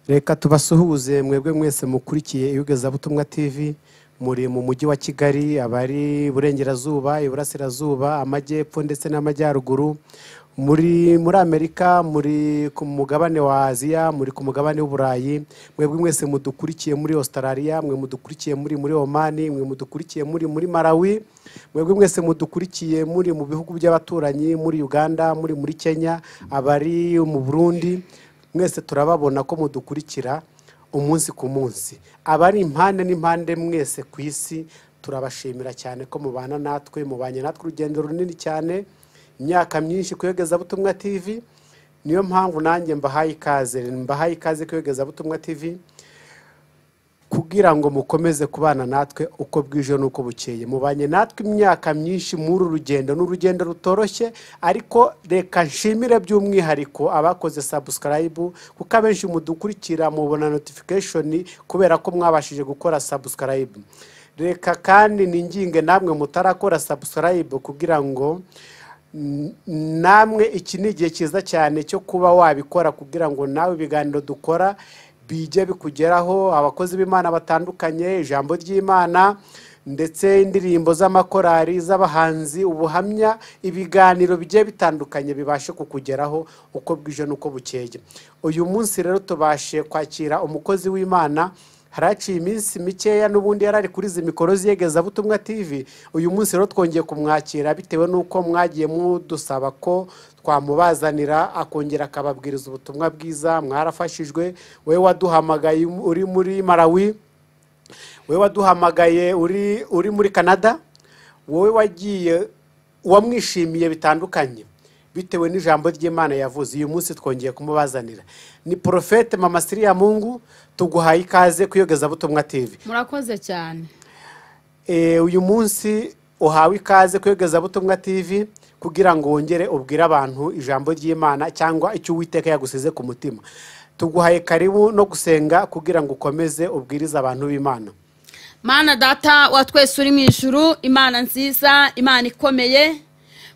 Reka tubasuhuze mwebwe mwese mukurikiye Iyogezabutumwa TV, muri mu mujyi wa Kigali, abari iburengerazuba, iburasirazuba, amajyepfo ndetse n'amajyaruguru, muri Amerika, muri ku mugabane wa Aziya, muri ku mugabane w'Uburayi, mwebwe mwese mudukurikiye muri Australia, mwe mudukurikiye muri Oman, mwe mudukurikiye muri Malawi, mwebwe mwese mudukurikiye muri mu bihugu by'abaturanyi, muri Uganda, muri Kenya, abari mu Burundi, mwese turababona ko mudukurikira umunsi ku munsi. Abari impande n'impande mwese ku isi turabashimira cyane ko mubana natwe, mubanye natwe urugendo runini cyane, imyaka myinshi ku Iyogezabutumwa TV. Niyo mpamvu nanjye mbahaye ikaze, mbahaye ikaze ku Iyogezabutumwa TV kugira ngo mukomeze kubana natwe uko bwije n'uko bukeye. Mubanye natwe imyaka myinshi muri uru rugendo, n'urugendo rutoroshye, ariko reka nshimire by'umwihariko abakoze subscribe, kuko abenshi mudukurikira mubona notification kubera ko mwabashije gukora subscribe. Reka kandi ninginge namwe mutarakora subscribe kugira ngo namwe iki ni igihe cyiza cyane cyo kuba wabikora, kugira ngo nawe ibiganiro dukora bijye bikugeraho, abakozi b'Imana batandukanye, ijambo ry'Imana ndetse indirimbo z'amakorari, z'abahanzi, ubuhamya, ibiganiro bigiye bitandukanye bibashe kukugeraho uko bwije n'uko bukeye. Uyu munsi rero tubashe kwakira umukozi w'Imana. Haraciye iminsi mikeya n'ubundi yarari kuri izi mikoro z'Iyogezabutumwa TV. Uyu munsi rero twongeye kumwakira bitewe n'uko mwagiye mudusaba ko twamubazanira akongera akababwiriza ubutumwa bwiza. Mwarafashijwe, wewe waduhamagaye uri muri Malawi, wewe waduhamagaye uri muri Canada, wowe wagiye wamwishimiye bitandukanye bitewe n'ijambo ry'Imana yavuze. Uyu munsi twongeye kumubazanira ni Prophète Mama Siriya Mungu. Tuguhaye ikaze ku Iyogezabutumwa TV. Murakoze cyane. Uyu munsi uhawe ikaze ku Iyogezabutumwa TV kugira ngo wongere ubwire abantu ijambo ry'Imana cyangwa icyo Uwiteka yagusize ku mutima. Tuguhaye karibu no gusenga kugira ngo ukomeze ubwirize abantu b'Imana. Mana data wa twese uri mu ijuru, Imana nziza, Imana ikomeye,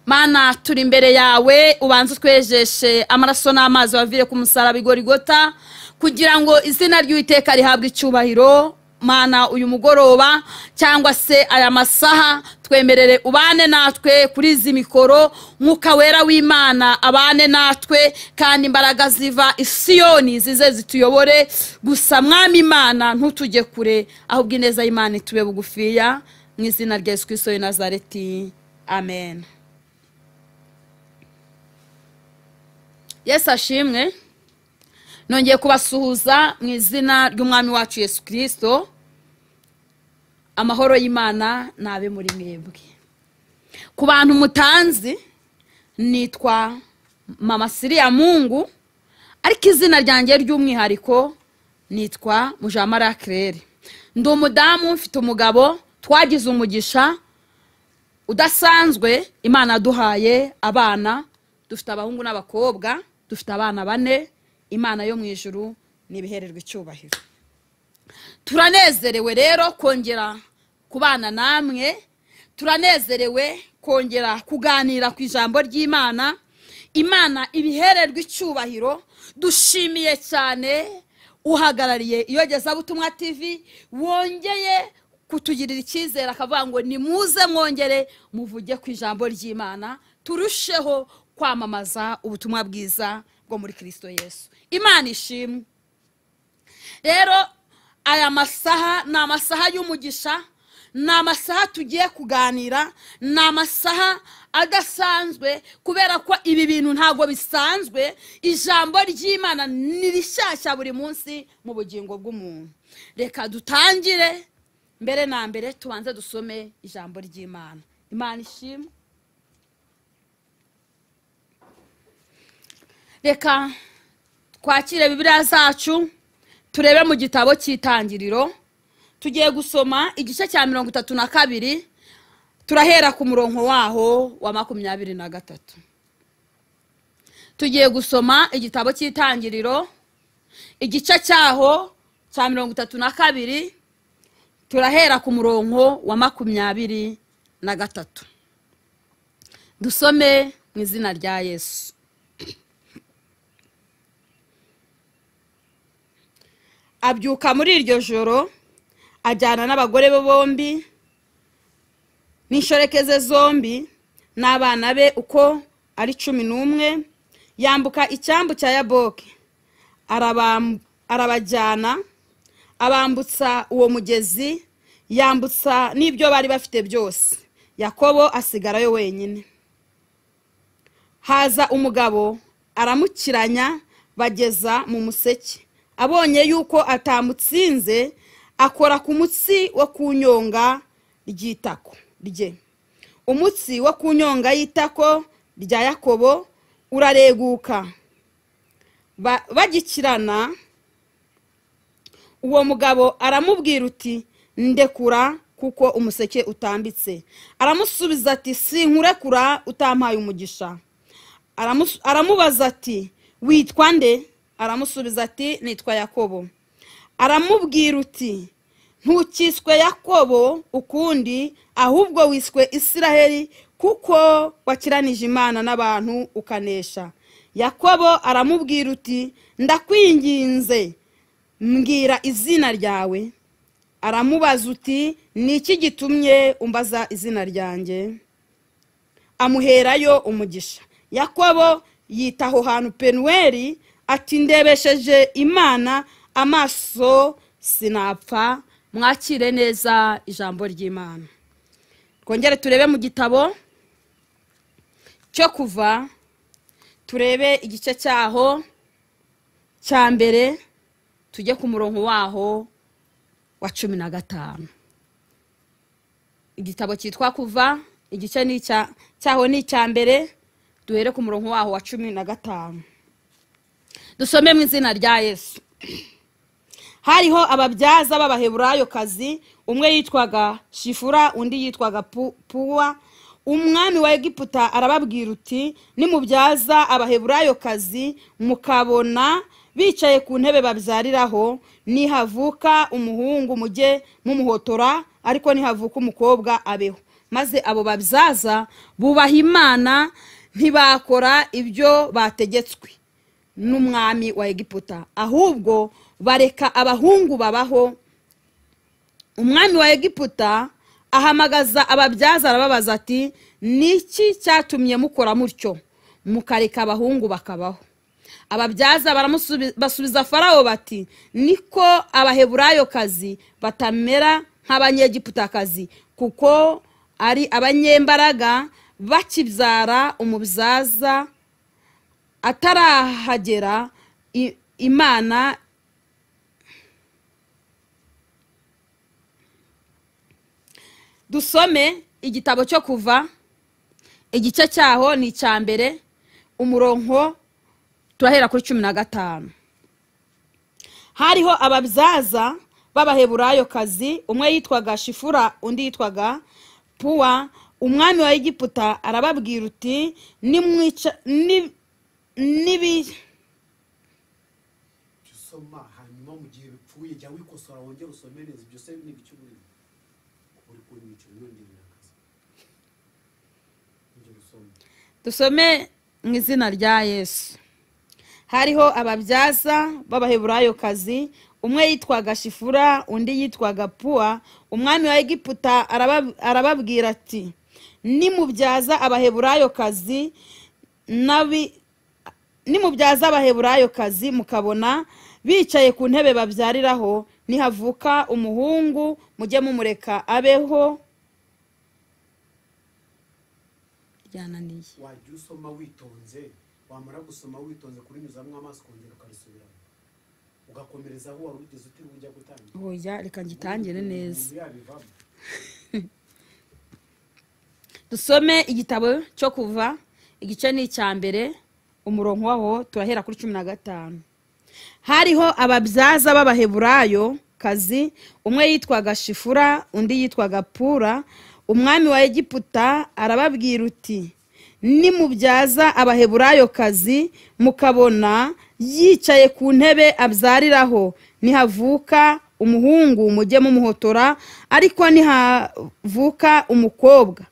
Mana turi imbere yawe, ubanze utwejeshe amaraso n'amazi wavire ku musaraba i Gorigota, kugira ngo izina ry'Uwiteka rihabwe icyubahiro. Mana uyu mugoroba cyangwa se aya masaha twemerere ubane natwe kuri izi mikoro, Mwuka wera w'Imana abane natwe, kandi imbaraga ziva Isiyoni zize zituyobore. Gusa Mwami Imana ntutujye kure, ahubwo ineza y'Imana itube bugufiya, mu izina rya Yesu Kristo w'i Nazareti, amen. Yesu ashimwe. Nongeye kubasuhuza mu izina ry'Umwami wacu Yesu Kristo. Amahoro y'Imana nabe muri mwebwe. Ku bantu mutanzi nitwa Mama Siriya Mungu, ariko izina ryanjye ry'umwihariko nitwa Mujamara Claire. Ndi umudamu mfite umugabo, twagize umugisha udasanzwe, Imana yaduhaye abana, dufite abahungu n'abakobwa, dufite abana bane. Imana yo mu ijuru nibihererwe icyubahiro. Turanezerewe rero kongera kubana namwe, turanezerewe kongera kuganira ku ijambo ry'Imana. Imana ibihererwe icyubahiro. Dushimiye cyane uhagarariye Iyogezabutumwa TV wongeye kutugirira icyizere akavuga ngo nimuze mwongere muvuge ku ijambo ry'Imana, turusheho kwamamaza ubutumwa bwiza bwo muri Kristo Yesu. Imana ishimwe. Rero aya masaha ni amasaha y'umugisha, ni amasaha tugiye kuganira, ni amasaha adasanzwe, kubera ko ibi bintu ntabwo bisanzwe. Ijambo ry'Imana ni rishyashya buri munsi mu bugingo bw'umuntu. Reka dutangire mbere na mbere tubanze dusome ijambo ry'Imana. Imana ishimwe. Reka twakire Bibiliya zacu turebe mu gitabo cy'Itangiriro. Tugiye gusoma igice cya 32, turahera ku murongo waho wa 23. Tugiye gusoma igitabo cy'Itangiriro igice cyaho cya 32, turahera ku murongo wa 23. Dusome mu izina rya Yesu. Abyuka muri iryo joro ajyana n'abagore be bombi n'inshoreke ze zombi n'abana be uko ari 11, yambuka icyambu cya Yaboki, arabajyana, abambutsa uwo mugezi, yambutsa n'ibyo bari bafite byose. Yakobo asigarayo wenyine. Haza umugabo aramukiranya, bageza mu museke. Abonye yuko atamutsinze, akora ku mutsi wo ku nyonga ry'itako rye. Umutsi wo ku nyonga y'itako rya Yakobo urareguka. Bagikirana, uwo mugabo aramubwira uti: "Ndekura, kuko umuseke utambitse." Aramusubiza ati: "Sinkurekura utampaye umugisha." Aramubaza ati: "Witwa nde?" Aramusubiza ati: "Nitwa Yakobo." Aramubwira uti: "Ntukiswe Yakobo ukundi, ahubwo wiswe Isiraheli, kuko wakiranije Imana n'abantu ukanesha." Yakobo aramubwira uti: "Ndakwinginze, mbwira izina ryawe." Aramubaza uti: "Ni iki gitumye umbaza izina ryanjye?" Amuherayo umugisha. Yakobo yita aho hantu Penuweli, ati: "Ndebesheje Imana amaso sinapfa." Mwakire neza ijambo ry'Imana. Twongere turebe mu gitabo cyo Kuva, turebe igice cyaho cya mbere, tujye ku murongo waho wa 15. Igitabo cyitwa Kuva, igice ni cyaho ni icya mbere, duhere ku murongo waho wa 15. Dusome mu izina rya Yesu. Hariho ababyaza b'Abaheburayokazi, umwe yitwaga Shifura, undi yitwaga Puwa. Umwami wa Egiputa arababwira uti: "Nimubyaza Abaheburayokazi mukabona bicaye ku ntebe babyariraho, nihavuka umuhungu mujye mumuhotora, ariko nihavuka umukobwa abeho." Maze abo babyaza bubaha Imana, ntibakora ibyo bategetswe n'umwami wa Egiputa, ahubwo bareka abahungu babaho. Umwami wa Egiputa ahamagaza ababyaza, arababaza ati: "Niki cyatumye mukora mutyo, mukareka abahungu bakabaho?" Ababyaza basubiza Farawo bati: "Niko Abaheburayokazi batamera nk'Abanyegiputakazi, kuko ari abanyembaraga, bakibyara umubyaza atarahagera Imana Dusome igitabo cyo Kuva, igice cyaho ni icya mbere, umurongo turahera kuri 15. Hariho ababyaza b'Abaheburayokazi, umwe yitwaga Shifura, undi yitwaga Puwa. Umwami wa Egiputa arababwira uti: "Nimwica nibi Soma, hanyuma mu gihe bipfuye jya wikosora wongere usome neza. Ibyo se ni ibiki uri kunyica unyongerera akazi? Ongera usome. Dusome mu izina rya Yesu. Hariho ababyaza b'Abaheburayokazi, umwe yitwaga Shifura, undi yitwaga Puwa. Umwami wa Egiputa arababwira ati: "Nimubyaza Abaheburayokazi nimubyaza Abaheburayokazi mukabona bicaye ku ntebe babyariraho, nihavuka umuhungu mujye mumureka abeho." Ryananiye. Wajya usoma witonze, wamara gusoma witonze kurinyuzamo amaso ukongera ukarisubiramo, ugakomereza aho wari ugeze utiriwe ujya gutangira. Oya, reka ngitangire neza. Umuntu yabivamo. Dusome igitabo cyo Kuva, igice ni icya mbere, umurongo waho turahera kuri 15. Hariho ababyaza b'Abaheburayo kazi, umwe yitwaga Shifura, undi yitwaga Pura. Umwami wa Egiputa arababwira uti: "Nimubyaza Abaheburayokazi mukabona yicaye ku ntebe abyariraho, nihavuka umuhungu mujye mumuhotora, ariko nihavuka umukobwa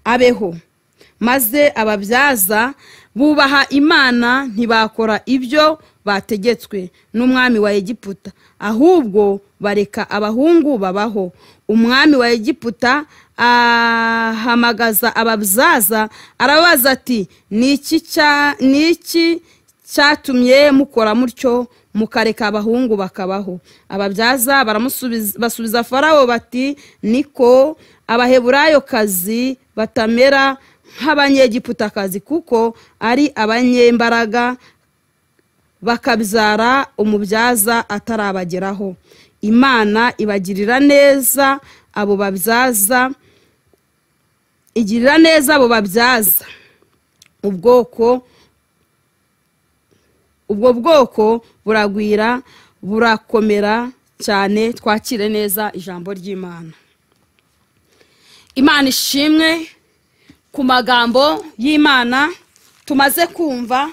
abeho." Maze ababyaza bubaha Imana, ntibakora ibyo bategetswe n'umwami wa Egiputa, ahubwo bareka abahungu babaho. Umwami wa Egiputa ahamagaza ababyaza, arabaza ati: Niki cyatumye mukora mutyo, mukareka abahungu bakabaho? Ababyaza basubiza Farawo bati: Niko Abaheburayokazi batamera nk'Abanyegiputakazi, kuko ari abanyembaraga, bakabyara umubyaza atarabageraho. Imana ibagirira neza abo babyaza, igirira neza abo babyaza. Ubwo bwoko buragwira, burakomera cyane. Twakire neza ijambo ry'Imana. Imana ishimwe ku magambo y'Imana tumaze kumva,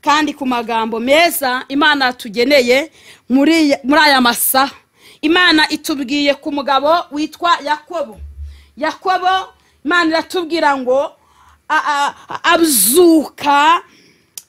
kandi ku magambo meza Imana tugeneye muri aya masaha. Imana itubwiye ku mugabo witwa Yakobo. Yakobo, Imana iratubwira ngo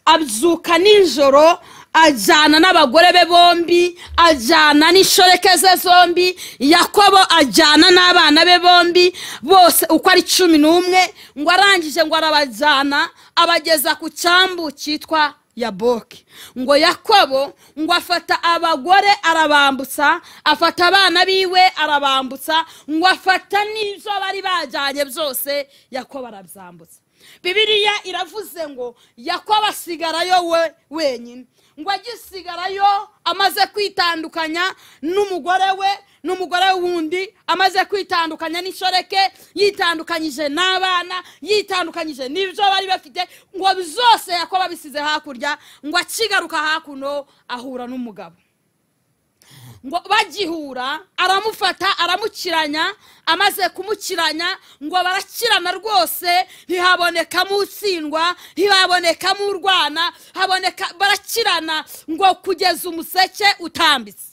abyuka nijoro, ajyana n'abagore be bombi, ajyana n'inshoreke ze zombi. Yakobo ajyana n'abana be bombi bose uko ari 11, ngo arangije ngo arabajyana abageza ku cyambu cyitwa Yaboki. Ngo Yakobo ngo afata abagore arabambutsa, afata abana biwe arabambutsa, ngo afata n'ibyo bari bajyanye byose, Yakobo arabyambutsa. Bibiliya iravuze ngo Yakobo asigarayo we wenyine. Ngo agisigarayo amaze kwitandukanya n'umugore we, n'umugore wundi, amaze kwitandukanya n'inshoreke, yitandukanyije n'abana, yitandukanyije n'ibyo bari bafite, ngo byose Yakobo abisize hakurya. Ngo akigaruka hakuno ahura n'umugabo. Ngo bagihura aramufata aramukiranya, amaze kumukiranya ngo barakirana rwose, ntihabonekamo utsindwa, ntihabonekamo urwana, haboneka barakirana ngo kugeza umuseke utambitse.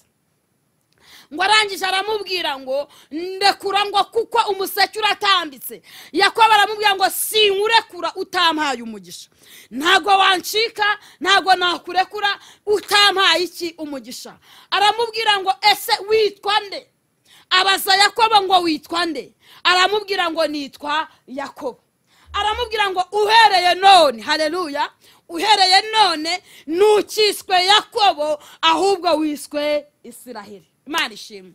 Ngo arangije aramubwira ngo ndekura, ngo kuko umuseke uratambitse. Yakobo aramubwira ngo sinkurekura utampaye umugisha, ntago wancika, ntago nakurekura utampaye iki umugisha. Aramubwira ngo ese witwa nde? Abaza Yakobo ngo witwa nde? Aramubwira ngo nitwa Yakobo. Aramubwira ngo uhereye none, haleluya, uhereye none ntukiswe Yakobo, ahubwo wiswe Isiraheli. Imana ishimwe.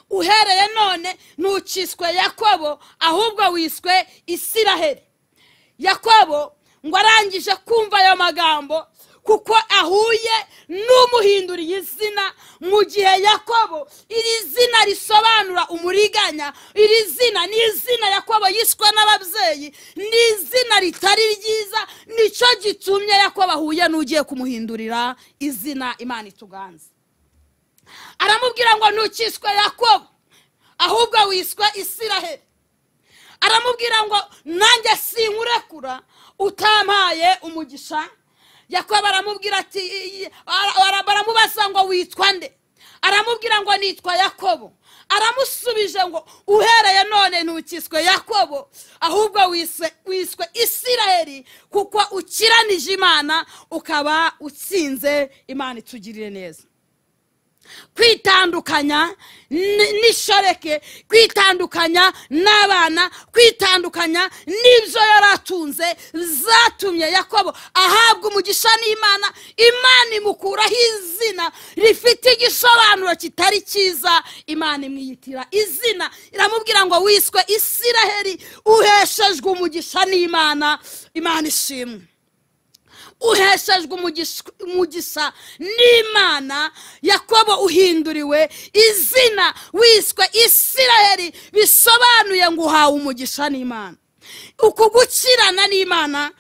Uhereye none ntukiswe Yakobo, ahubwo wiswe Isiraheli. Yakobo ngo arangije kumva ayo magambo, kuko ahuye n'umuhinduriye izina. Mu gihe Yakobo iri zina risobanura umuriganya, iri zina ni izina Yakobo yiswe n'ababyeyi, ni izina ritari ryiza, nicyo gitumye Yakobo ahuye n'ugiye kumuhindurira izina. Imana ituganze. Aramubwira ngo ntukiswe Yakobo, ahubwo wiswe Isiraheli. Aramubwira ngo nanjye sinkurekura utampaye umugisha. Yakobo aramubwira ati, baramubaza ngo witwa nde? Aramubwira ngo nitwa Yakobo. Aramusubije ngo uhereye none ntukiswe Yakobo, ahubwo wiswe Isiraheli, kuko ukiranije Imana ukaba utsinze. Imana itugirire neza. Kwitandukanya n'ishoreke, kwitandukanya n'abana, kwitandukanya n'ibyo yaratunze, zatumye Yakobo ahabwa umugisha n'Imana. Imana imukuraho izina rifite igisobanuro kitari cyiza, Imana imwiyitira izina, iramubwira ngo wiswe Isiraheli, uheshejwe umugisha n'Imana. Imana ishimwe. Uheshejwe umugisha n'Imana. Yakobo uhinduriwe izina, wiswe Isiraheli, bisobanuye ngo uhawe umugisha n'Imana. Uku gukirana n'Imana,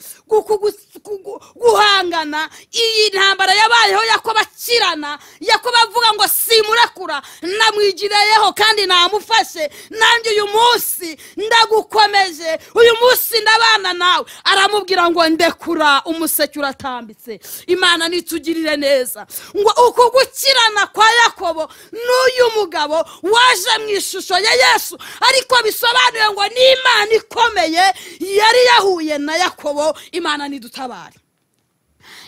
guhangana, iyi ntambara yabayeho Yakobo akirana, Yakobo avuga ngo simurekura, namwigireyeho kandi namufashe, nanjye uyu munsi ndagukomeje, uyu munsi ndabana nawe. Aramubwira ngo ndekura, umuseke uratambitse. Imana nitugirire neza. Ngo uku gukirana kwa Yakobo n'uyu mugabo waje mu ishusho ya Yesu, ariko bisobanuye ngo ni Imana ikomeye yari yahuye na Yakobo. Imana nidutabare.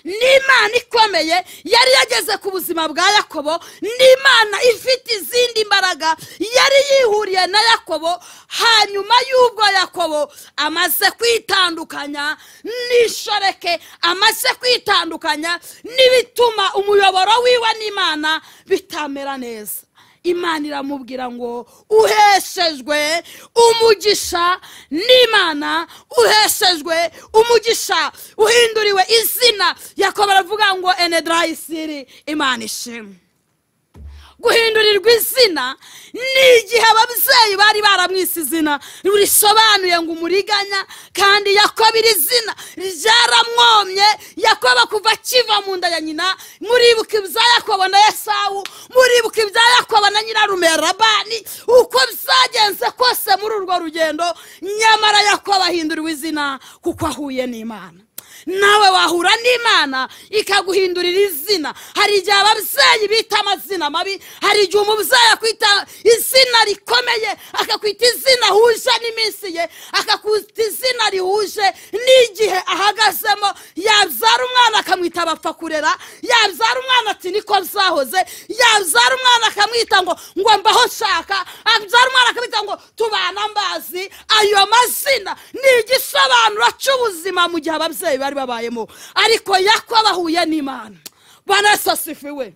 N'Imana ikomeye yari yageze ku buzima bwa Yakobo, n'Imana ifite izindi mbaraga yari yihuriye na Yakobo. Hanyuma y'ubwo Yakobo amaze kwitandukanya n'ishoreke, amaze kwitandukanya n'ibituma umuyoboro wiwe n'Imana bitamera neza, Imana iramubwira ngo uheshejwe umugisha n'Imana, uheshejwe umugisha, uhinduriwe izina. Yakobo aravuga ngo enedraisiri, Imana ishimwe. Guhindurirwa izina ni igihe ababyeyi bari baramwise izina risobanuye ngo umuriganya, kandi Yakobo iri zina ryaramwomye. Yakobo kuva akiva mu nda ya nyina, muribuka ibya Yakobo na Esawu, muribuka ibya Yakobo na nyirarume Labani, uko byagenze kose muri urwo rugendo, nyamara Yakobo ahinduriwe izina kuko ahuye n'Imana. Nawe wahura n'Imana ikaguhindurira izina. Hari igihe ababyeyi bita amazina mabi, hari igihe umubyeyi akwita izina rikomeye, akakwita izina ahuje n'iminsi ye, akakwita izina rihuje n'igihe ahagazemo. Yabyara umwana akamwita bapfa kurera, yabyara umwana ati niko byahoze, yabyara umwana akamwita ngo mbaho nshaka, abyara umwana akamwita ngo tubana mbazi. Ayo mazina ni igisobanuro cy'ubuzima mu gihe ababyeyi bari babayemo. Ariko Yakobo ahuye n'Imana. Bwana Yesu asifiwe.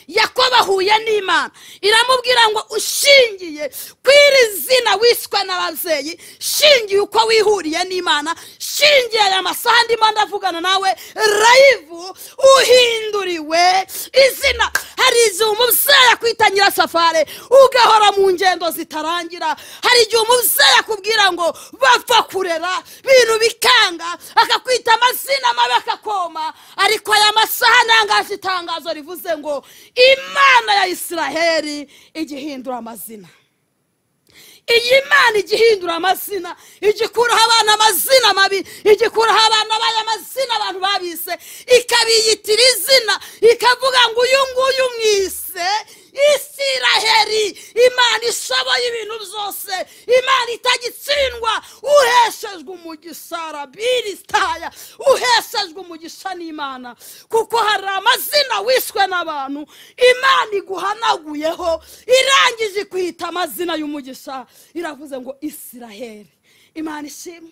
Yakobo ahuye n'Imana iramubwira ngo ushingiye kw'iri zina wiswe n'ababyeyi, shingiye uko wihuriye n'Imana, shingiye aya masaha ndimo ndavugana nawe live, uhinduriwe izina. Hari igihe umubyeyi akwita nyirasafari ugahora mu ngendo zitarangira. Hari igihe umubyeyi akubwira ngo bapfa kurera ibintu bikanga, akakwita amazina mabi akakoma. Ariko aya masaha ntangaje itangazo rivuze ngo Imana ya Isiraheli igihindura amazina. Iyi Imana igihindura amazina, igikuraho abana amazina mabi, igikuraho abana bayo amazina abantu babise, ikabiyitira izina, ikavuga ngo uyu nguyu mwise Isiraheli, Imana ishoboye ibintu byose, Imana itagitsindwa, uheshejwe umugisha rabiristaya, uheshejwe umugisha n'Imana. Kuko hari amazina wiswe n'abantu, Imana iguhanaguyeho, irangije kwita amazina y'umugisha, iravuze ngo Isiraheli. Imana ishimwe,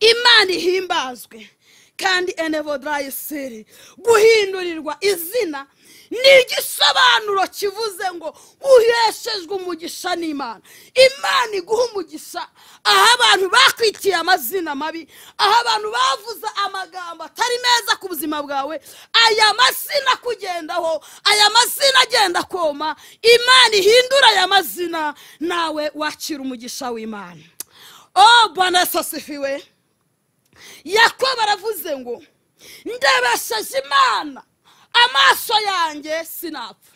Imana ihimbazwe. Kandi enevodraisiri, guhindurirwa izina ni igisobanuro kivuze ngo uheshejwe umugisha n'Imana. Imana iguha umugisha aho abantu bakwitiye amazina mabi, aho abantu bavuze amagambo atari meza ku buzima bwawe, aya mazina kugendaho, aya mazina agenda koma, Imana ihindura aya mazina, nawe wakira umugisha w'Imana. Oh, Bwana Yesu asifiwe. Yakobo aravuze ngo ndabesheje Imana amaso yanjye sinapfa,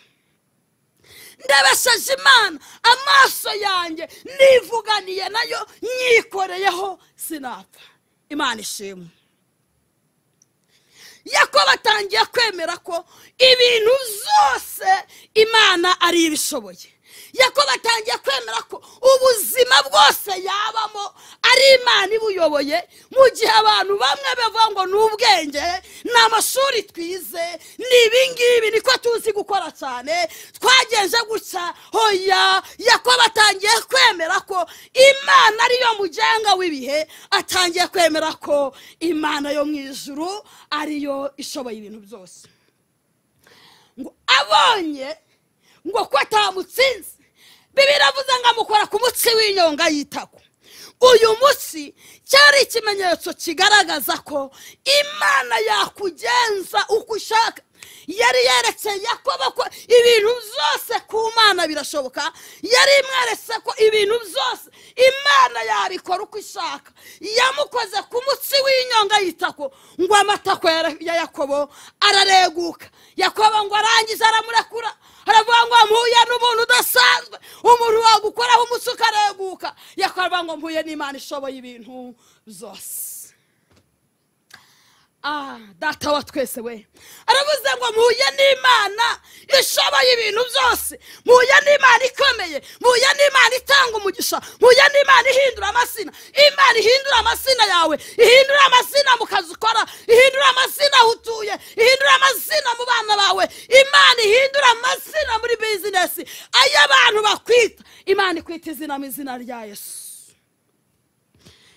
ndabesheje Imana amaso yanjye nivuganiye nayo nyikoreyeho sinapfa. Imana ishimwe. Yakobo atangiye kwemera ko ibintu byose Imana ari ibishoboye. Yakobo atangiye kwemera ko ubuzima bwose yabamo ari Imana ibuyoboye, mu gihe abantu bamwe bavuga ngo ni ubwenge, ni amashuri twize, ni ibingibi niko tuzi gukora cyane, twagenje gutya. Hoya, Yakobo atangiye kwemera ko Imana ariyo mugenga w'ibihe, atangiye kwemera ko Imana yo mu ijuru ariyo ishoboye ibintu byose. Ngo abonye ngo ko atamutsinze, Bibiliya iravuze ngo amukora ku mutsi w'inyonga yitako. Uyu mutsi cyari ikimenyetso kigaragaza ko Imana yakugenza uko ushaka. Yari yeretse Yakobo ko ibintu byose ku Mana birashoboka, yari imweretse ko ibintu byose Imana yabikora uko ishaka. Yamukoze ku mutsi w'inyonga yitako, ngo amatako ya Yakobo arareguka. Yakobo ngo arangize aramurekura, aravuga ngo mpuye n'umuntu udasanzwe, umuntu wagukoraho umutsi ukareguka. Yakobo ngo mpuye n'Imana ishoboye ibintu byose. Ah, data wa twese we aravuze ngo mpuye n'Imana ishoboye ibintu byose, mpuye n'Imana ikomeye, mpuye n'Imana itanga umugisha, mpuye n'Imana ihindura amazina. Imana ihindura amazina yawe, ihindura amazina mu kazi ukora, ihindura Ikwita izina mu izina rya Yesu.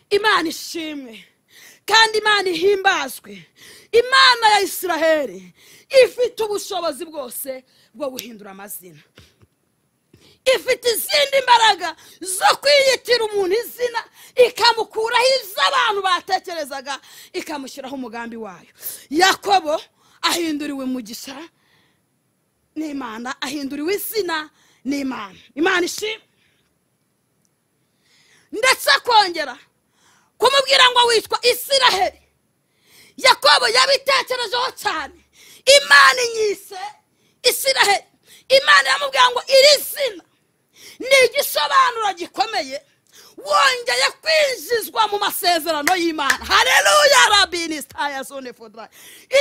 Imana ishimwe kandi Imana ihimbazwe. Imana ya Isiraheli ifite ubushobozi bwose bwo guhindura amazina, ifite izindi mbaraga zo kwiyitira umuntu izina, ikamukuraho izo abantu batekerezaga, ikamushyiraho umugambi wayo. Yakobo ahinduriwe umugisha n'Imana, ahinduriwe izina n'Imana. Imana ishimwe. Ndetse kongera kumubwira ngo witwa Isiraheli, Yakobo yabitekerejeho cyane. Imana inyise Isiraheli. Imana yamubwira ngo iri zina ni igisobanuro gikomeye, wongeye kwinjizwa mu masezerano y'Imana. Haleluya rabini staya zone fodra.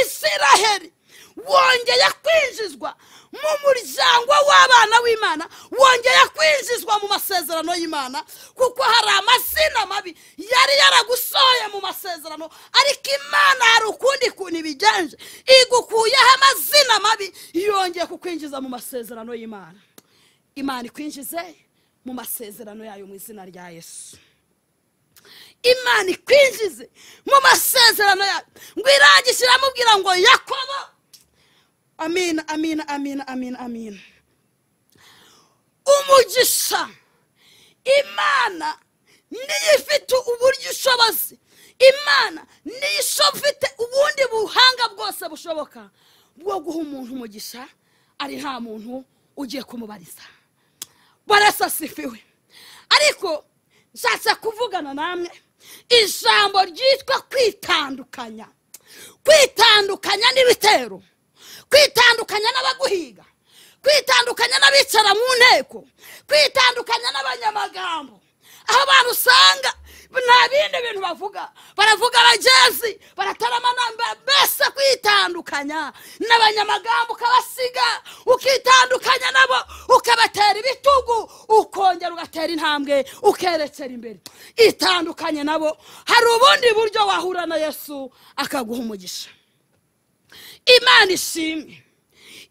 Isiraheli wongeye kwinjizwa mu muryango w'abana w'Imana, wongeye kwinjizwa mu masezerano y'Imana, kuko hari amazina mabi yari yaragusoye mu masezerano, ariko Imana hari ukundi kuntu ibigenje, igukuyeho amazina mabi, yongeye kukwinjiza mu masezerano y'Imana. Imana ikwinjize mu masezerano yayo mu izina rya Yesu. Imana ikwinjize mu masezerano yayo. Ngo irangije iramubwira ngo Yakobo, amina amina amina amina amina. Umugisha Imana niyo ifite uburyo ushobozi, Imana niyo ifite ubundi buhanga bwose bushoboka bwo guha umuntu umugisha ari nta muntu ugiye kumubariza. Barasasifiwe. Ariko nshatse kuvugana namwe ijambo ryitwa kwitandukanya. Kwitandukanya n'ibitero, kwitandukanya n'abaguhiga, kwitandukanya n'abicara mu nteko, kwitandukanya n'abanyamagambo. Aho abantu usanga nta bindi bintu bavuga, baravuga abagezi, baratarama, mbese kwitandukanya n'abanyamagambo ukabasiga, ukitandukanya nabo, ukabatera ibitugu, ukongera ugatera intambwe, ukerekera imbere. Itandukanye nabo. Hari ubundi buryo wahura na Yesu akaguha umugisha. Imana ishimwe.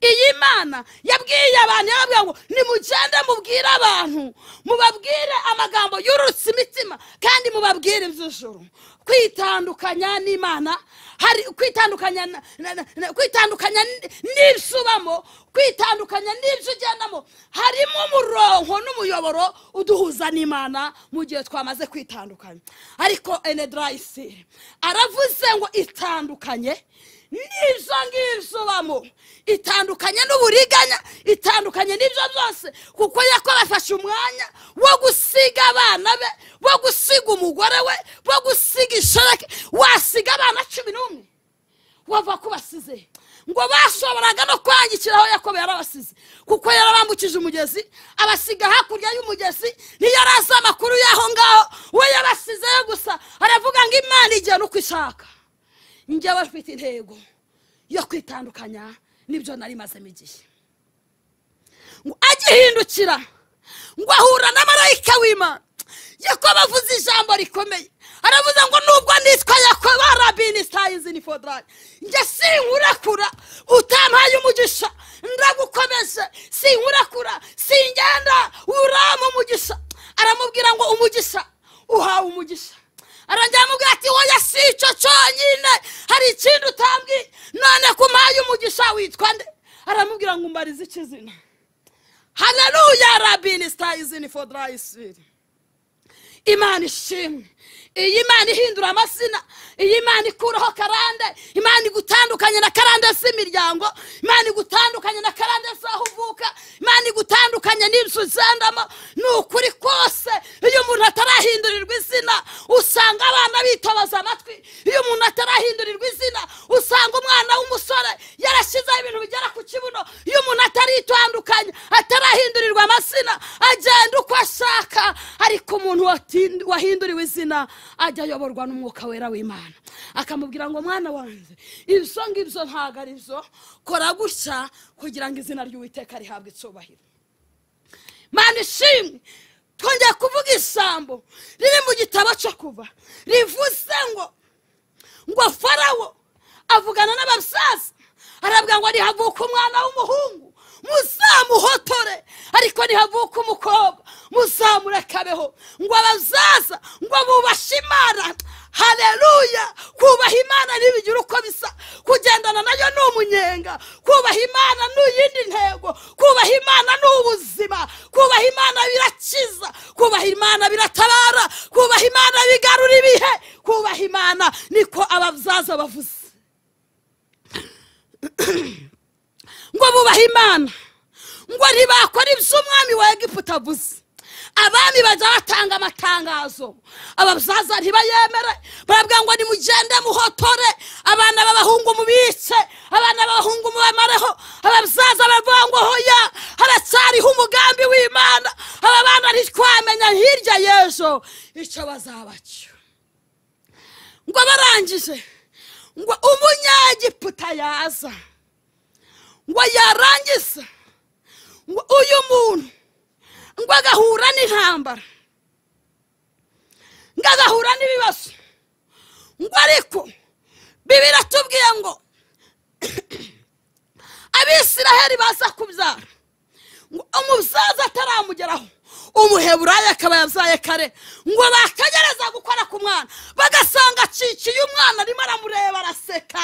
Iyi Mana yabwiye abantu, yababwiye ngo nimugende mubwire abantu, mubabwire amagambo yurutse imitima, kandi mubabwire iby'ijuru. Kwitandukanya n'Imana, hari kwitandukanya kwitandukanya n'ibyo, kwitandukanya n'ibyo ugendamo, harimo umurongo n'umuyoboro uduhuza n'Imana mu gihe twamaze kwitandukanya. Ariko Enedraisi aravuze ngo itandukanye n'ibyo ngibyo ubamo, itandukanye n'uburiganya, itandukanye n'ibyo byose, kuko Yakobo afashe umwanya wo gusiga abana be, wo gusiga umugore we, wo gusiga ishoreke. Wasiga abana 11 wava kubasize, ngo bashoboraga no kwangikiraho. Yakobo yarabasize kuko yarabambukije umugezi, abasiga hakurya y'umugezi, ntiyarazi amakuru y'aho ngaho, we yabasizeyo gusa. Aravuga ngo Imana igena uko ishaka. Njyewe mfite intego yo kwitandukanya n'ibyo nari mazemo igihe. Ngo agihindukira ngo ahura na marayika w'Imana. Yakobo avuze ijambo rikomeye, aravuze ngo nubwo nitwa Yakobo rabini stayizi ni fodrayi, njye sinkurakura utampaye umugisha, ndagukomeje, sinkurakura, singenda urampa umugisha. Aramubwira ngo umugisha uhawe umugisha. Arangira amubwira ati oya si icyo cyonyine, hari ikindi utambwiye, none kumpaye umugisha witwa nde? Aramubwira ngo umbarize ikizina. Haleluya rabini stayizi ni fodrayi. Imana ishimwe. Iyi Imana ihindura amazina, iyi Imana ikuraho karande, Imana igutandukanye na karande z'imiryango, Imana igutandukanye na karande z'aho uvuka, Imana igutandukanye n'ibyo ugendamo. Ni ukuri kose, iyo umuntu atarahindurirwa izina usanga abana bitobaza amatwi. Iyo umuntu atarahindurirwa izina usanga umwana w'umusore yarashyizeho ibintu bigera ku kibuno. Iyo umuntu ataritandukanye, atarahindurirwa amazina, agenda uko ashaka. Ariko umuntu wahinduriwe izina ajya ayoborwa n'umwuka wera w'Imana, akamubwira ngo mwana wanjye, ibyo ngibyo ntabwo ari byo, kora gutya kugira ngo izina ry'Uwiteka rihabwe icyubahiro. Mana ishimwe. Twongeye kuvuga ijambo riri mu gitabo cyo Kuva, rivuze ngo Farawo avugana n'abasaza, arabwira ngo nihavuka umwana w'umuhungu muzamuhotore, ariko nihavuka umukobwa Muzamurekabeho. Ngo abazaza ngo bubashe Imana. Haleluya. Kubaha Imana ntibigira uko bisa. Kugendana nayo ni umunyenga. Kubaha Imana ni iyindi ntego. Kubaha Imana ni ubuzima. Kubaha Imana birakiza. Kubaha Imana biratabara. Kubaha Imana bigarura ibihe. Kubaha Imana niko ababyaza bavuze. Ngo bubaha Imana, ngo ntibakora ibyo umwami wa Egiputa avuze. Abami bajya batanga amatangazo, ababyaza ntibayemere. Barabwira ngo nimugende muhotore abana b'abahungu mubice, abana b'abahungu mubamareho. Ababyaza baravuga ngo hoya, haracyariho umugambi w'Imana. Aba bana ntitwamenya hirya y'ejo icyo bazabacyo. Ngo barangije, ngo umunyegiputa yaza, ngo yarangiza, ngo uyu muntu ngo agahura n'intambara, ngo agahura n'ibibazo. Ngo ariko Bibiliya tubwiye ngo Abisiraheli baza kubyara, ngo umubyaza ataramugeraho, umuheburaya akaba yabyaye kare. Ngo bakagereza gukora ku mwana, bagasanga acikiye umwana, arimo aramureba araseka,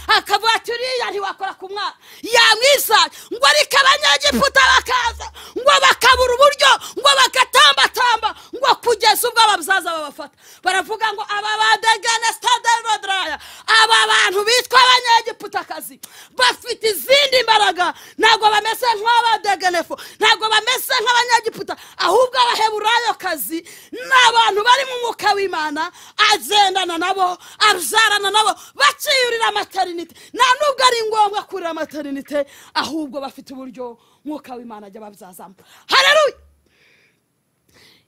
akavuga ati uriya ntiwakora ku mwana, yamwiza. Ngo ariko abanyegiputa bakaza, ngo bakabura uburyo, ngo bagatambatamba, ngo kugeza ubwo ababyaza babafata. Baravuga ngo aba badegene stade-rodraya, aba bantu bitwa abanyegiputakazi bafite izindi mbaraga, ntabwo bameze nk'abadegenefo, ntabwo bameze nk'abanyegiputa, ahubwo abaheburayokazi ni abantu bari mu mwuka w'Imana, agendana nabo, abyarana nabo, bakiyurira maternité. Nta nubwo ari ngombwa kurira maternité, ahubwo bafite uburyo mwuka w'Imana ajya babyazamo. Haleluya.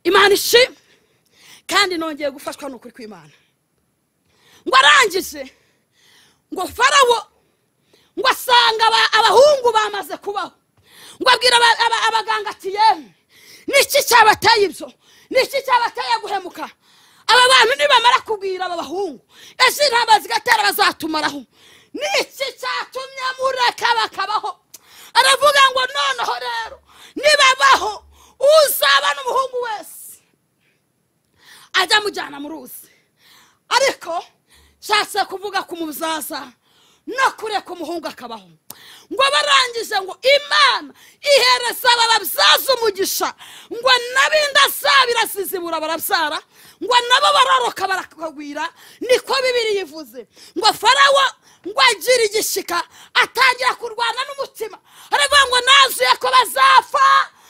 Imana ishimwe. Kandi nongeye gufashwa n'ukuri kw'Imana. Ngo arangije, ngo Farawo ngo asanga abahungu bamaze kubaho, ngo abwira abaganga ati yemwe, niki cyabateye ibyo? Niki cyabateye guhemuka? Aba bantu nibamara kubwira aba bahungu, ese intambara zigatera bazatumaraho? Niki cyatumye mureka bakabaho? Aravuga ngo noneho rero nibabaho, uzaba n'umuhungu wese ajya amujyana mu ruzi. Ariko nshatse kuvuga ku mubyaza no kureka umuhungu akabaho. Ngo barangije, ngo Imana ihereza ababyaza umugisha, ngo n'abinda zabo irasizibura barabyara, ngo nabo baroroka barakagwira. Niko Bibiliya ivuze. Ngo Farawo ngo agira igishika, atangira kurwana n'umutima, aravuga ngo nazuye ko bazapfa,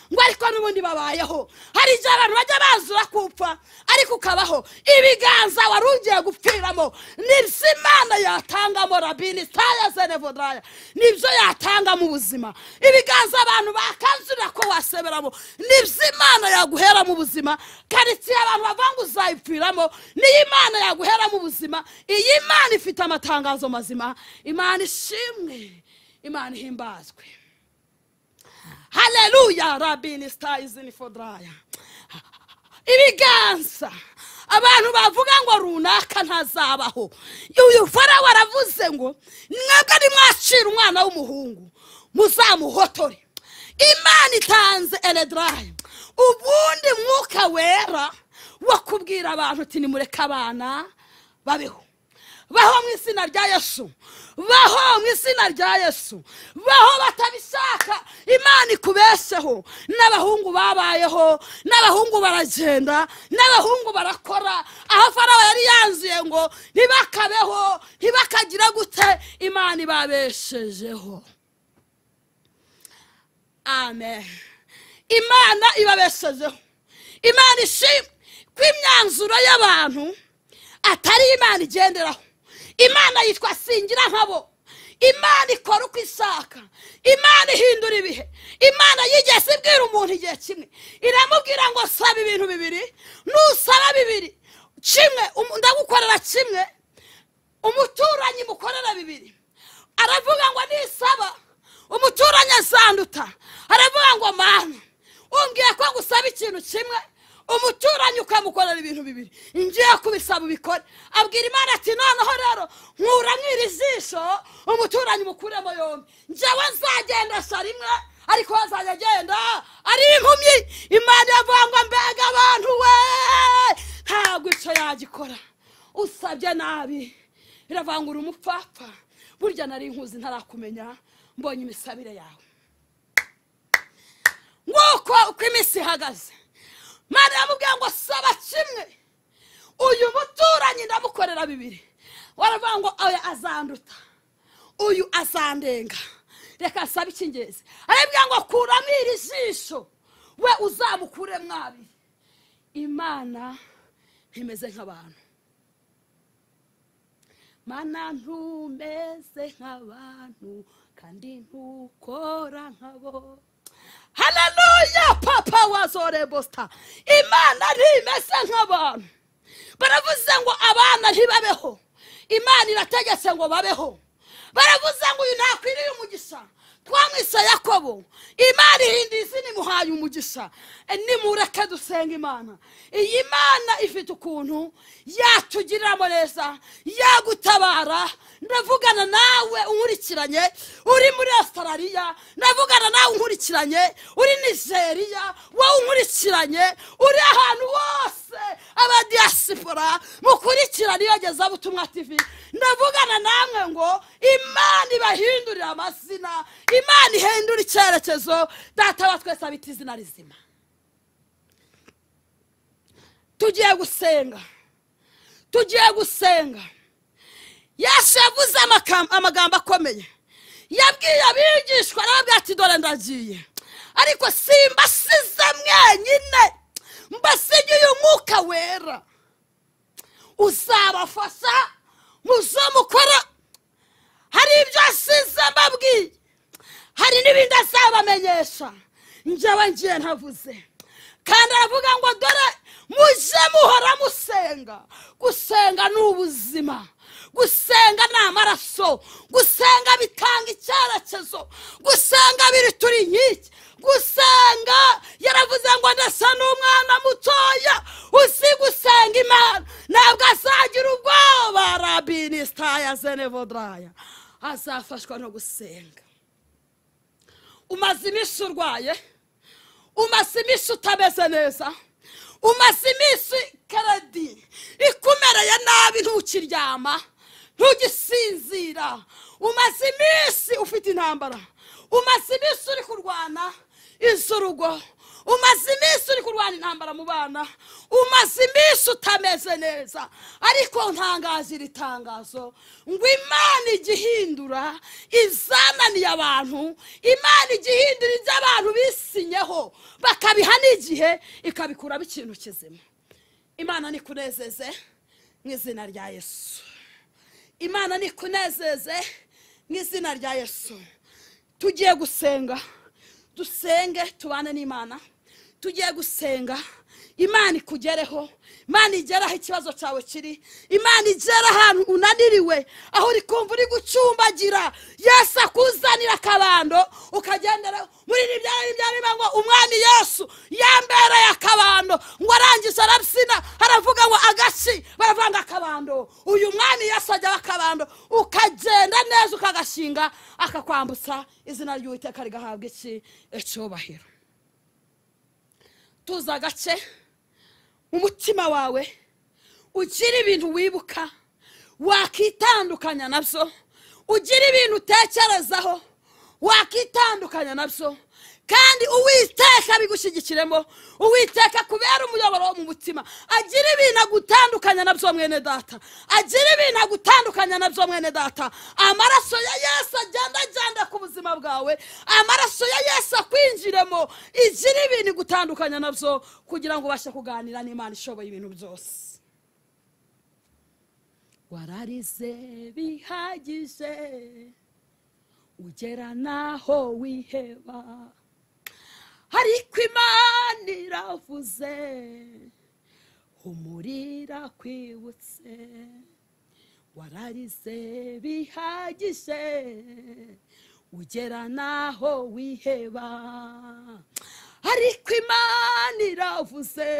ngo ariko n'ubundi babayeho. Hari igihe abantu bajya bazura kupfa ariko ukabaho. Ibiganza wari ugiye gupfiramo nibyo Imana yatangamo rabini taya zenevodraya, nibyo yatanga mu buzima. Ibiganza abantu bakanzurira ko waseberamo nibyo Imana yaguhera mu buzima. Karitsiye abantu bavuga ngo uzayipfiramo, niyo Imana yaguhera mu buzima. Iyi Imana ifite amatangazo mazima. Imana ishimwe, Imana ihimbazwe. Haleluya. Rabini stayizini fodraya. Ibiganza abantu bavuga ngo runaka ntazabaho, uyu Farawo aravuze ngo mwebwe nimwacira umwana w'umuhungu muzamuhotore. Imana itanze eledraya, ubundi mwuka wera wo kubwira abantu uti nimureke abana babeho. Baho mu izina rya Yesu, baho mu izina rya Yesu, baho batabishaka. Imana ikubesheho. N'abahungu babayeho, n'abahungu baragenda, n'abahungu barakora. Aho Farawo yari yanzuye ngo ntibakabeho, ntibakagira gute, Imana ibabeshejeho. Amen. Imana ibabeshejeho. Imana ishimwe ko imyanzuro y'abantu atari Imana igenderaho. Imana yitwa singira nkabo. Imana ikora uko ishaka. Imana ihindura ibihe. Imana yigeze ibwira umuntu igihe kimwe, iramubwira ngo saba ibintu bibiri, nusaba bibiri, kimwe ndagukorera kimwe, umuturanyi mukorera bibiri. Aravuga ngo nisaba umuturanyi azanduta. Aravuga ngo Mana, umbwiye ko gusaba ikintu kimwe, umuturanyi ukamukorera ibintu bibiri, ngiye kubisaba ubikore. Abwira Imana ati noneho rero nkura mwiri jisho, umuturanyi mukuremo yombi, njyewe nzagendesha rimwe Ariko azajya agenda ari impumyi. Imana yavuga ngo mbega abantu we, ntabwo icyo yagikora. Usabye nabi iravangura umupfapfa. Burya nari nkuzi ntarakumenya, mbonye imisabire yawe. Nguko uko iminsi ihagaze. Imana yamubwiye ngo saba kimwe, uyu muturanyi ndamukorera bibiri. Waravuga ngo oya azanduta, uyu azandenga, reka asabe icy'ingenzi. Arabwira ngo kuramo iri jisho, we uzamukure mwabiri. Imana ntimeze nk'abantu. Mana ntumeze nk'abantu kandi ntukora nkabo. Haleluya papa wazore bosta. Imana ntimeze nk'abantu. Baravuze ngo abana ntibabeho, Imana irategetse ngo babeho. Baravuze ngo uyu ntakwiriye umugisha, twamwise Yakobo. Imana ihinda izina imuhaye umugisha. Nimureke dusenga Imana. Iyi Mana ifite ukuntu yatugiriramo neza, yagutabara. Ndavugana nawe unkurikiranye uri muri Australia, ndavugana nawe unkurikiranye uri Nigeria, wowe unkurikiranye uri ahantu hose, aba diaspora mukurikiranye Iyogezabutumwa TV. Ndavugana namwe ngo Imana ibahindurira amazina, Imana ihindura icyerekezo. Data wa twese abita izina rizima. Tugiye gusenga, tugiye gusenga. Yesu yavuze amagambo akomeye. Yabwiye abigishwa arababwira ati dore ndagiye, ariko simbasize mwenyine, mbasigiye umwuka wera uzabafasha muzo mukora. Hari ibyo asize mbabwiye, hari n'ibindi azabamenyesha njyewe ngiye ntavuze. Kandi aravuga ngo dore mujye muhora musenga. Gusenga ni ubuzima, gusenga ni amaraso, gusenga bitanga icyerekezo, gusenga biri turi inkike. Gusenga yaravuze ngo ndasa n'umwana mutoya uzi gusenga Imana, ntabwo azagira ubwoba. Rabinisitaya zenevodraya, azafashwa no gusenga. Umaze iminsi urwaye, umaze iminsi utameze neza, umaze iminsi keredi ikumereye nabi, ntukiryama, ntugisinzira, umaze iminsi ufite intambara, umaze iminsi uri kurwana iz'urugo, umaze iminsi uri kurwana intambara mu bana, umaze iminsi utameze neza. Ariko ntangaza iri tangazo ngo Imana igihindura izananiye abantu, Imana igihindura ibyo abantu bisinyeho bakabiha n'igihe, ikabikuramo ikintu kizima. Imana nikunezeze mu izina rya Yesu. Imana nikunezeze mu izina rya Yesu. Tugiye gusenga, dusenge tubane n'Imana. Tugiye gusenga Imana ikugereho, Imana igeraho ikibazo cyawe kiri, Imana igera ahantu unaniriwe, aho uri kumva uri gucumbagira. Yesu akuzanira akabando ukagendera muri ibyara ngo umwami Yesu yambereye akabando. Ngo arangije arabyina aravuga ngo agashi, baravuga ngo akabando. Uyu mwami Yesu ajya akabando, ukagenda neza ukagashinga, akakwambutsa. Izina ry'Uwiteka rigahabwa iki icyubahiro. Tuza agace umutima wawe ugira ibintu wibuka wakitandukanya nabyo, ugira ibintu utekerezaho wakitandukanya nabyo, kandi Uwiteka bigushyigikiremo. Uwiteka kubera umuyoboro wo mu mutima agira ibintu agutandukanya nabyo mwene data, agira ibintu agutandukanya nabyo mwene data. Amaraso ya Yesu agenda agenda ku buzima bwawe, amaraso ya Yesu akwinjiremo, igira ibintu igutandukanya nabyo kugira ngo ubashe kuganira n'Imana ishoboye ibintu byose. Wararize bihagije ugera naho wiheba, ariko Imana iravuze humurira kwibutse. Wararize bihagije ugera naho wiheba, ariko Imana iravuze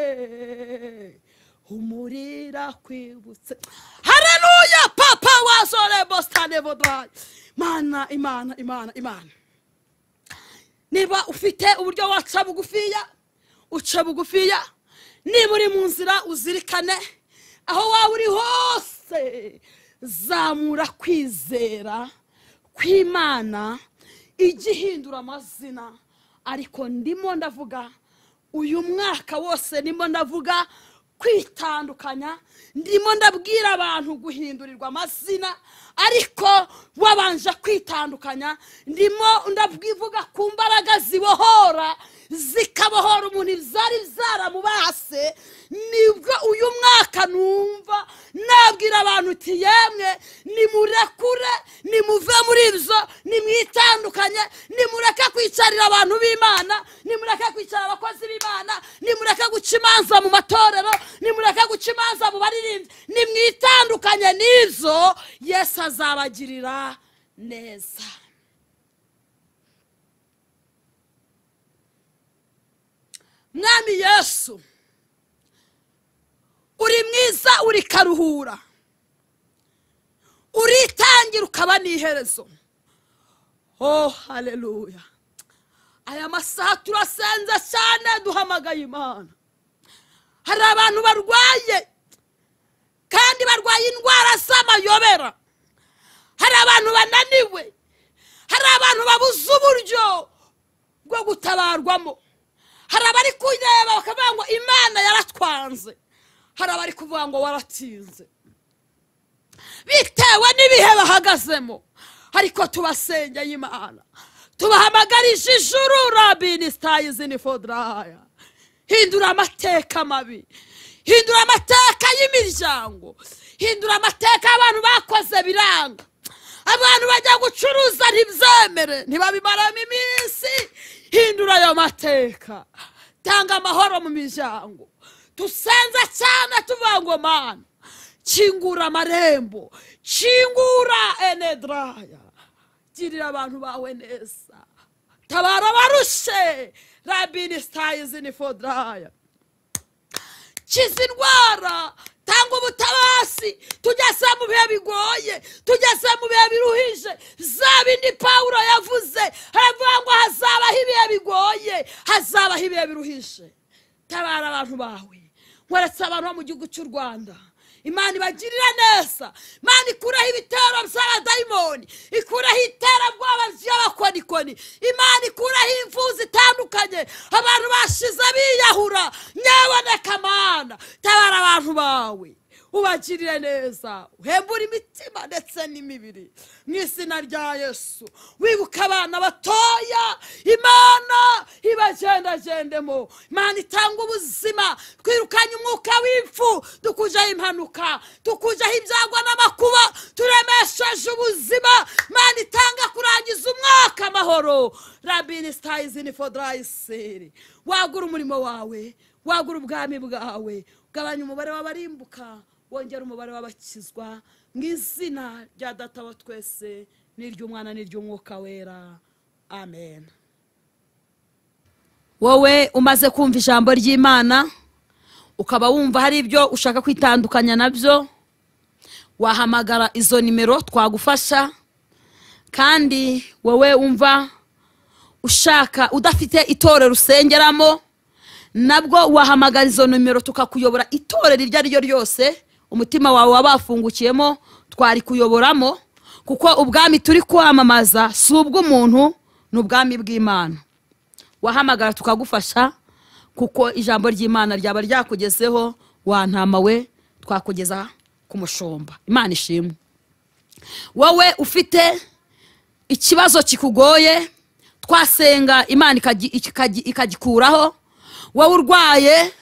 humurira kwibutse. Haleluya papa wazore bostane vodrai. Mana Imana Imana Imana. Niba ufite uburyo waca bugufiya, uca bugufiya. Niba uri mu nzira uzirikane aho waba uri hose, zamura kwizera kw'Imana igihindura amazina. Ariko ndimo ndavuga uyu mwaka wose, ndimo ndavuga kwitandukanya, ndimo ndabwira abantu guhindurirwa amazina, ariko wabanje kwitandukanya. Ndimo ndabwivuga ku mbaraga zibohora, zikabohora umuntu ibyari byaramubase. Nibwo uyu mwaka numva nabwira abantu uti yemwe nimurekure, nimuve muri ibyo, nimwitandukanye, nimureke kwicarira abantu b'Imana, nimureke kwicara abakozi b'Imana, nimureke guca imanza mu matorero, nimureke guca imanza mu baririmbyi, nimwitandukanye n'ibyo, Yesu azabagirira neza. Mwami Yesu, uri mwiza, uri karuhura, uritangira ukaba n'iherezo. Oh haleluya. Aya masaha turasenze cyane, duhamagaye Imana. Hari abantu barwaye kandi barwaye indwara z'amayobera, hari abantu bananiwe, hari abantu babuze uburyo bwo gutabarwamo, hari abari kureba bakavuga ngo Imana yaratwanze, hari abari kuvuga ngo waratinze bitewe n'ibihe bahagazemo. Ariko tubasengeye Imana, tubahamagarije ijuru. Rabini stayizini fodraya, hindura amateka mabi, hindura amateka y'imiryango, hindura amateka y'abantu bakoze biranga, abantu bajya gucuruza ntibyemere, ntibabimaramo iminsi. Hindura ayo mateka, tanga amahoro mu miryango. Tusenze cyane tuvuga ngo Mana kingura amarembo, kingura enedraya, girira abantu bawe neza, tabara abarushe. Rabini stayizini fodraya, kiza indwara, tanga ubutabasi. Tugeze mu bihe bigoye, tugeze mu bihe biruhije. Za bindi Pawulo yavuze, aravuga ngo hazabaho ibihe bigoye, hazabaho ibihe biruhije. Tabara abantu bawe. Nkweretse abantu bo mu gihugu cy'u Rwanda, Imana ibagirira neza. Imana ikuraho ibitero by'abadayimoni, ikuraho iterabwoba ry'abakonikoni, Imana ikuraho imfu zitandukanye, abantu bashize biyahura. Nyaboneka Mana, tabara abantu bawe, ubagirire neza, uhembure imitima ndetse n'imibiri mu izina rya Yesu. Wibuka abana batoya, Imana ibagendagendemo, Imana itanga ubuzima. Twirukanye umwuka w'impfu, tukujaho impanuka, tukujaho ibyago n'amakuba, turemesheje ubuzima. Imana itanga kurangiza umwaka amahoro. Rabini stayizini fodrayisiri, wagura umurimo wawe, wagura ubwami bwawe, ugabanya umubare w'abarimbuka, wongera umubare w'abakizwa, mu izina rya Data wa twese n'iry'Umwana n'iry'Umwuka Wera, amen. Wowe umaze kumva ijambo ry'Imana ukaba wumva hari ibyo ushaka kwitandukanya nabyo, wahamagara izo nimero twagufasha. Kandi wowe wumva ushaka udafite itorero usengeramo, nabwo wahamagara izo nimero tukakuyobora itorero iryo ari ryo ryose umutima wawe wabafungukiyemo twari kuyoboramo, kuko ubwami turi kwamamaza si ubw'umuntu, ni ubwami bw'Imana. Wahamagara tukagufasha, kuko ijambo ry'Imana ryaba ryakugezeho, wantama we twakugeza ku mushumba. Imana ishimwe. Wowe ufite ikibazo kikugoye, twasenga Imana ikagikuraho. Wowe urwaye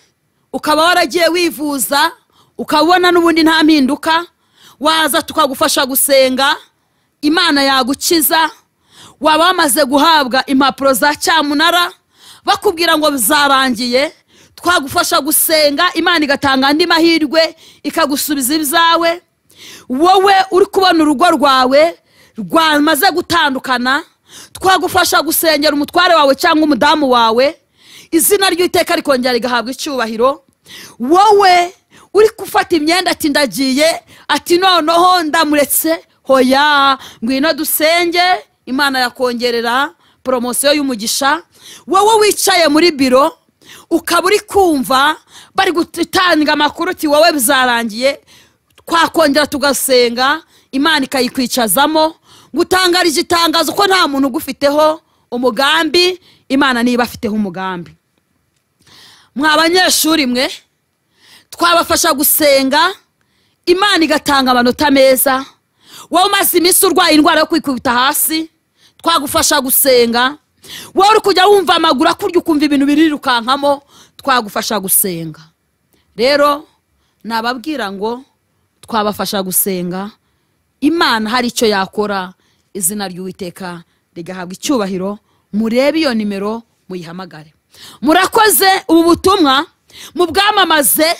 ukaba waragiye wivuza ukabona n'ubundi nta mpinduka, waza tukagufasha gusenga, Imana yagukiza. Waba wamaze guhabwa impapuro za cyamunara bakubwira ngo bizarangiye, twagufasha gusenga, Imana igatanga andi mahirwe ikagusubiza ibyawe. Wowe uri kubona urugo rwawe rwamaze gutandukana, twagufasha gusengera umutware wawe cyangwa umudamu wawe, izina ry'Uwiteka rikongera rigahabwa icyubahiro. Wowe uri gufata imyenda ati ndagiye, ati noneho ndamuretse, hoya ngwino dusenge, Imana yakongerera Poromosiyo y'umugisha. Wowe wicaye muri biro ukaba uri kumva bari gutanga amakuru uti wowe bizarangiye, twakongera tugasenga Imana ikayikwicazamo. Gutangarije itangazo ko nta muntu ugufiteho umugambi, Imana niba afiteho umugambi. Mwa banyeshuri mwe, twabafasha gusenga Imana igatanga amanota meza. Wowe umaze iminsi urwaye indwara yo kwikubita hasi, twagufasha gusenga. Wowe uri kujya wumva amaguru akurya ukumva ibintu birirukankamo, twagufasha gusenga. Rero nababwira ngo twabafasha gusenga, Imana hari icyo yakora, izina ry'Uwiteka rigahabwa icyubahiro. Murebe iyo nimero muyihamagare. Murakoze. Ubu butumwa mubwamamaze,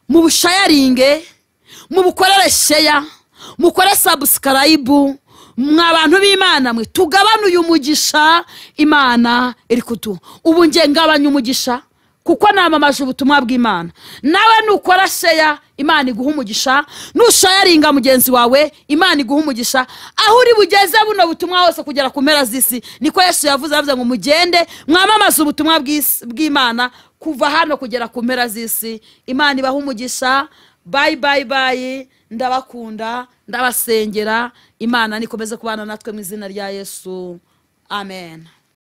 mubushayaringe, mubukorere sheya, mukore subscribe. Mwa bantu b'Imana mwe, tugabane uyu mugisha Imana iri kuduha. Ubu nge ngabanya umugisha kuko namamaje ubutumwa bw'Imana. Nawe nukora sheya, Imana iguha umugisha. Nushayaringa mugenzi wawe, Imana iguha umugisha. Aho uri bugeze buno butumwa hose kugera ku mpera z'isi, niko Yesu yavuze, avuze ngo mugende mwamamaze ubutumwa bw'Imana kuva hano kugera ku mpera z'isi. Imana ibaha umugisha. Bye bye bye. Ndabakunda, ndabasengera. Imana nikomeze kubana natwe mu izina rya Yesu. Amen.